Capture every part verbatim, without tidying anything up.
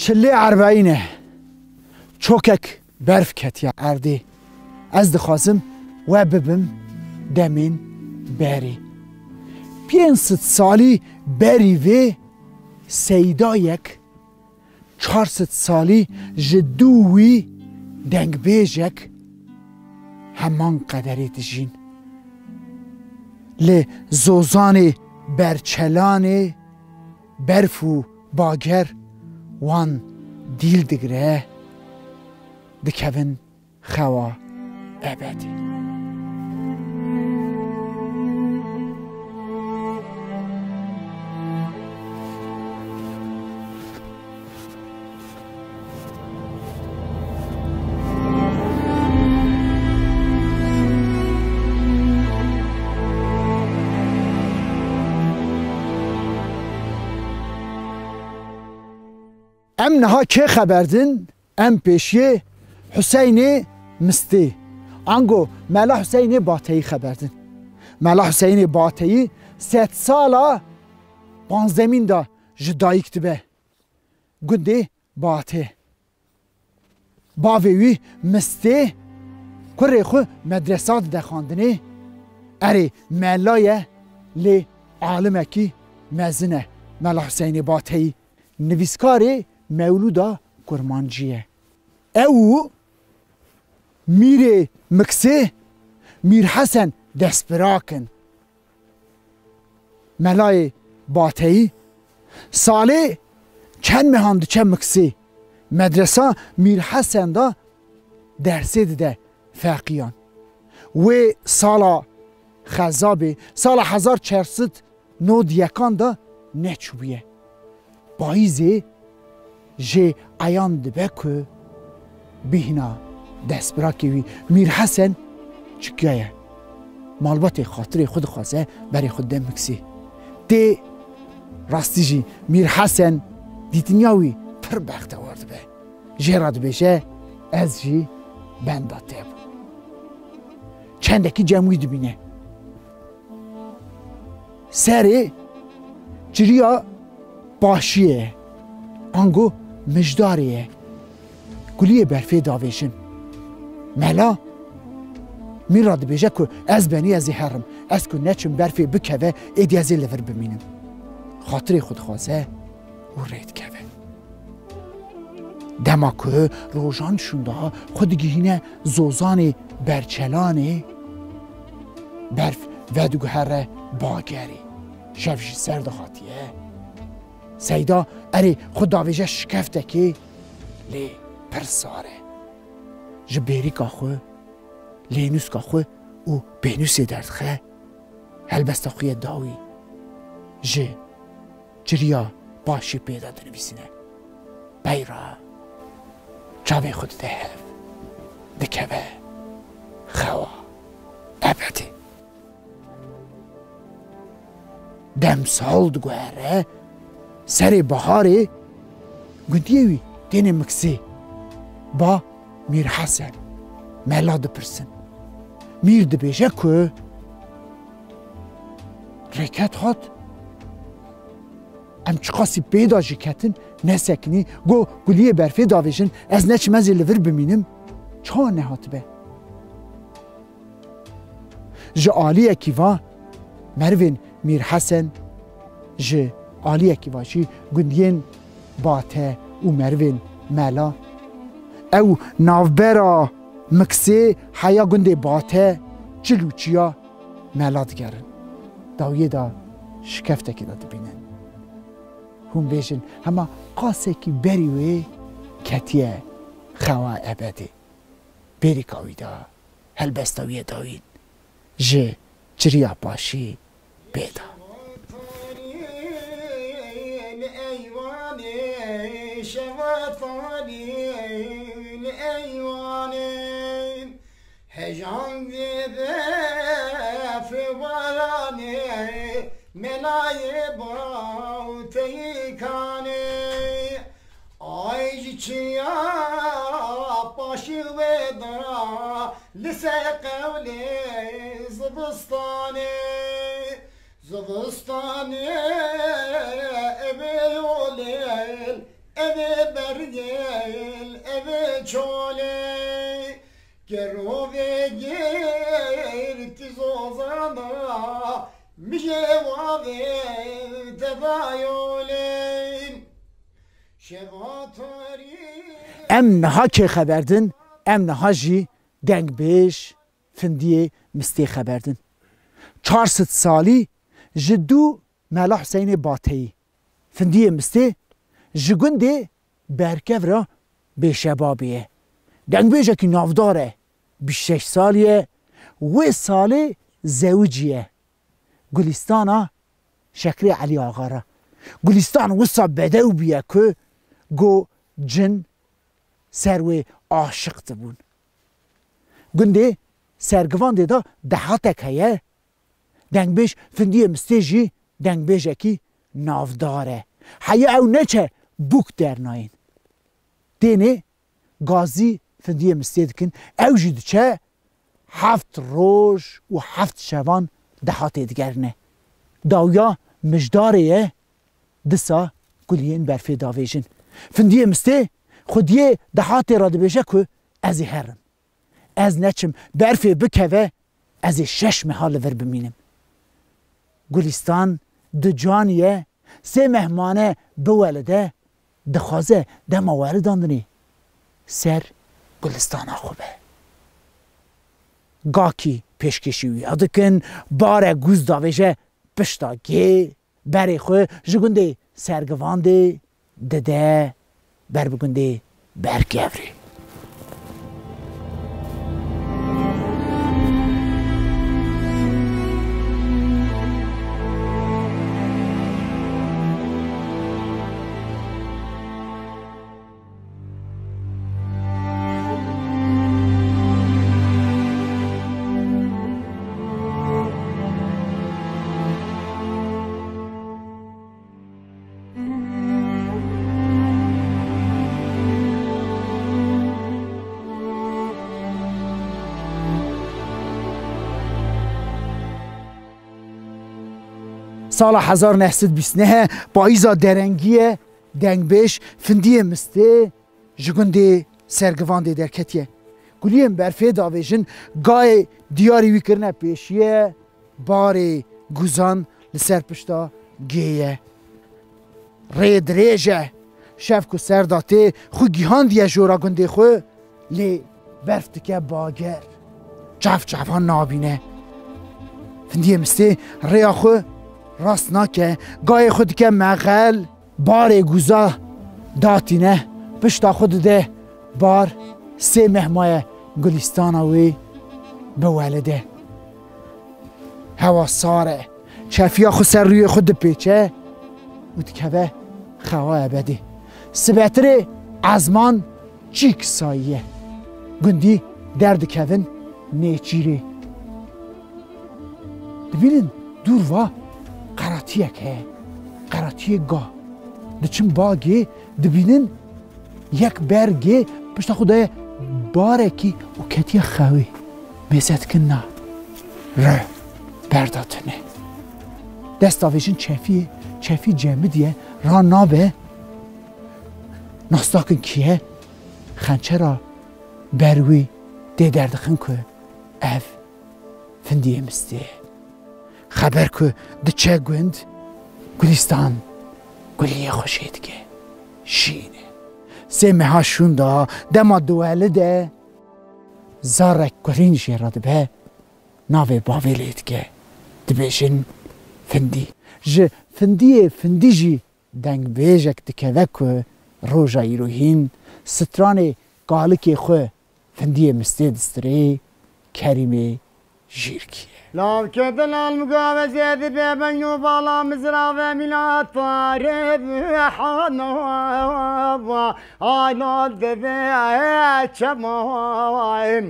Çilê ervayî ne. Çokek berf ketiye erdê. Ez dixwazim we bibim demên berê. Pênc sed salî berî vê seydayek, çar sed salî ji dû wî dengbêjek heman qederê dijîn. Li zozanê berçelanê berf û bager wan dîl digire, dikevin xewa ebedî. Em niha kê xeber din? Em pêşiyê Huseynê Mistê, ango Mela Huseynê Bateyî xeber din. Mela Huseynê Bateyî sedsala panzdemîn de ji dayik dibe. Gundê Batê. Bavê wî Mistê kurê xwe medresa dide xwendinê. Erê, mela ye, lê alimekî mezin e, Mela Huseynê Bateyî. Nivîskarê Mewlûda Kurmancî ye. Ew û Mîrê Miksê, Mîr Hesen destbirak in. Melayê Bateyî salê çend mehan diçe Miksê. Medresa Mîr Hesen de dersê dide feqiyan. Wê sala xezabê, sala hezar çar sed nod yekan de neçûbûye. Payîzê jê eyan dibe ku bîhna destbirakê wî Mîr Hesen çikiyaye. Malbatê xatirê xwe dixwaze berê xwe de Miksê. Tê rastî jî Mîr Hesen dîtiniya wî pir bextewar dibe. Jê re dibêje, ez jî benda te bûm. Çendekî cem wî dibîne. Serê ciriya paşiyê ye. Ango mijdarê ye. Guliyê berfê davêjin. Mela mîr re dibêje ku ez benî ez ê herim. Ez ku neçim berfê bikeve, êdî ez ê li vir bimînim. Xatirê xwe dixwaze û rê dikeve. Dema ku rojan şûnda xwe digihîne zozanê berçelanê, berf vediguhere bagerê. Şev jî ser dihatiye. Seyda erê xwe davêje şikeftekê, lê pir sar e. Ji bêrîka xwe, lênûska xwe û pênûsê derdixe, helbesta xwe yê dawî ji ciriya paşî pê de dinivîsîne. Pey re çavê xwe dide hev, dikeve xewa ebedê. Demsal diguhere, serê biharê gundiyê wî têne Miksê. Ba Mîr Hesen, mela dipirsin. Mîr dibêje ku rêket hat. Em çiqasî pê de jî ketin, nesekinî, got, guliyê berfê davêjin, ez neçim ez ê li vir bimînim. Çawa nehatibe? Ji aliyekî va merivên Mîr Hesen, ji aliyekî va jî gundiyên Bate û merivên Mela. Ew navbera Miksê heya gundê Bate, çil û çiya Mela digerin. Dawiyê de şikeftekê de dibînin. Hûn bêjin, hema qasekî berî wê ketiye xewa ebedê. Bêrîka wî de helbesta wî ye dawîn. Ji ciriya paşî pê da. Hejan vê befê baranê, melayê bawteyî kanê. Ay ji çiya paşî wê da, li ser qewlê zivistanê. Zivistanê, evê yolên, evê bergên, evê çolê. Kerovê girtî zozana, mijê wavê tevayolên. Şeva tarî. Em niha kê xeber din, em niha jî dengbêj Findiyê Mistê xeber din. Çar sed salî ji dû Mela Huseyinê Bateyî. Findiyê Mistê ji gundê Berkev re bêşebabê ye. Dengbêjekî navdar e. Bîst şeş salî ye. Wê salê zewicî ye. Gulîstana Şekrê Elî Axa re. Gulîstan wisa bedew bûye ku go cin ser wê aşiq dibûn. Gundê Sergivandê de dehatek heye. Dengbêj Findiyê Mistê jî dengbêjekî navdar e. Heye ew neçe bûk dernayên. Tênê gazî Findiyê Mistê dikin. Ew jî diçe heft roj û heft şevan dehatê digerine. Dawiya mijdarê ye, disa guliyên berfê davêjin. Findiyê Mistê xwediyê dehatê re dibêje ku ez ê herim. Ez neçim, berfê bikeve, ez ê şeş meha li vir bimînim. Gulîstan du caniye, sê mehmane biwelide, dixwaze dema welidandinê ser gulistana xwe be. Gakî pêşkêşî wî ya dikin, bare gûz davêje pişta gê, berê xwe ji gundê Sergivandê dide ber bi gundê Berkevrê. Sala hezar neh sed bîst neh e, payîza derengî ye, dengbêj Findiyê Mistê ji gundê Sergivandê derketiye. Guliyên berfê davêjin, gayê diyarî wî kirine pêşiye, barê guzan li ser pişta gê ye. Rê dirêj e. Şev ku ser datê xwe gihandiye jora gundê xwe, lê berf dike bager. Çav çavan nabîne. Findiyê Mistê rêya xwe rast nake. Gayê xwe dike mexel. Barê guza datîne, pişta xwe dide bar, sê meh maye gulîstana wê biwelide. Hewa sar e, çefiya xwe ser rûyê xwe dipêçe û dikeve xewa ebedê. Sibetirê ezman çîk sayî ye. Gundî derdikevin nêçîrê. Dibînin dûr va qeratiyek heye. Qeratiyê ga. Diçin bagê, dibînin yek bergê pişta xwe daye barekî û ketiye xewê. Mêze dikin na. Re. Berda tune. Dest davêjin çefiyê, çefî cemidiye, ra nabe. Nas nakin kiye, xençera ber wî tê derdixin ku ev Findiyê Mistê. Xeber ku diçe gund, Gulîstan guliyê xwe jê dike. Şîn e. Sê meha şûnda dema diwelide, zarek kurîn jê re dibe, navê bavê lê dike. Dibêjin Findî. Ji Findiyê Findî jî dengbêjek dikeve ku roja îro hîn stranê kalikê xwe Findiyê Mistê distirê, Kerîmê Jîrkî ye. Lavke delal mugave zêdi be ben yo bala mizra ve mila tarif hana ayla deve çemaim.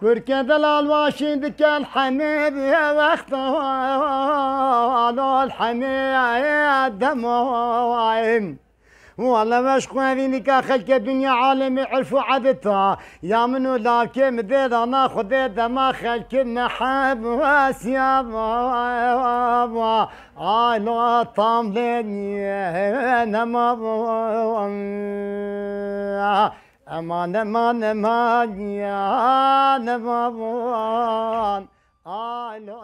Kurke delal vaşin dikel hemê be wexta alal hemê demaim. Wele weş xwevînika xelke dinya alemê urf û edeta ya min û lavkê min dê dana Xwedê dema xelkê me hevesiya va. Ayla tam lê nema va. Eman, eman, eman, ya nema va. Ayla.